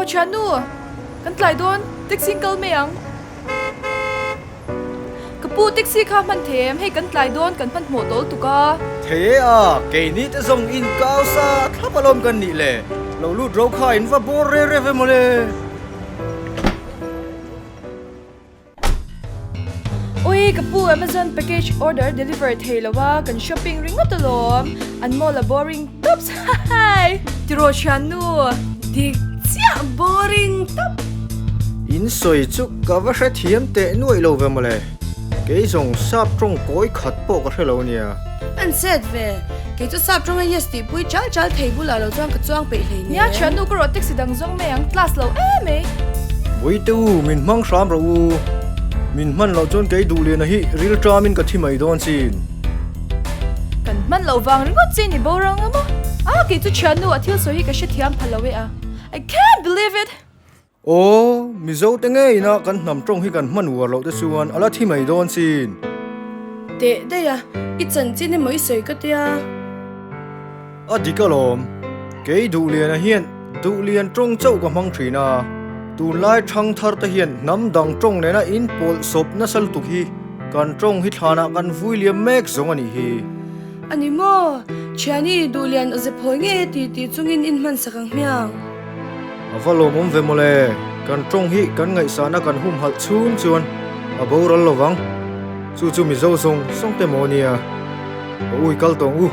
Aw thiannu, kan tlai dawn, taxi in kal mai ang. Ka pu, taxi kha hman thei em? Hei kan tlai dawn, kan hmanhmawh tawl tuk a. Thei e a, keini te zawng in kau sa thlap alawm kan nih le. Lo lut ro kha in va bawr re re ve mawle. Ui, ka pu Amazon package order deliver thei lo a, kan shopping ringawt alawm. An mall a boring tops hahai! Tiraw thiannu, dik chiah boring top. In sawi chu ka va hrethiam teh nuaih lo ve mawle. Kei zawng sap tawng kawi khat pawh ka hre lo nia. An set ve. Kei chu sap tawnga yes tih pui chal chal thei bulah lo chuan ka chuang peih hlei nen. Nia thiannu ka rawh taxi dang zawng mai ang class lo em mai. Vawi te u min hmang hram rawh u. Min hman loh chuan kei duh liana hi ril ṭamin ka thi mai dawn chin. Kan hman loh vang ringawt che ni bo rang a maw? Ah kei chu thiannu a thil sawi hi ka hrethiam pha lo e a. I can't believe it! Aw, Mizo te ngeina kan hnam tawng hi kan hman uar loh te chuan a la thi mai dawn chin. Teh daih a, i chanchin emaw i sawi ka tia. A dik alawm, kei Duhliana hian Duhlian tawng chauh ka hmang thin a, tunlai thang thar te hian hnam dang tawng nena in pawlh sawp nasa lutuk hi kan tawng hi thlanah kan vui liam mek zawng a nih hi. A ni maw? Thiani, Duhlian awze phawi ngei e ti tih chungin in hman sak ang hmiang. A va lawmawm ve mawle, kan tawng hi kan ngaihsahna kan humhalh chhung chuan a boral lo vang, chu chu Mizo zawng zawng te maw nia, ka ui kal tawng u.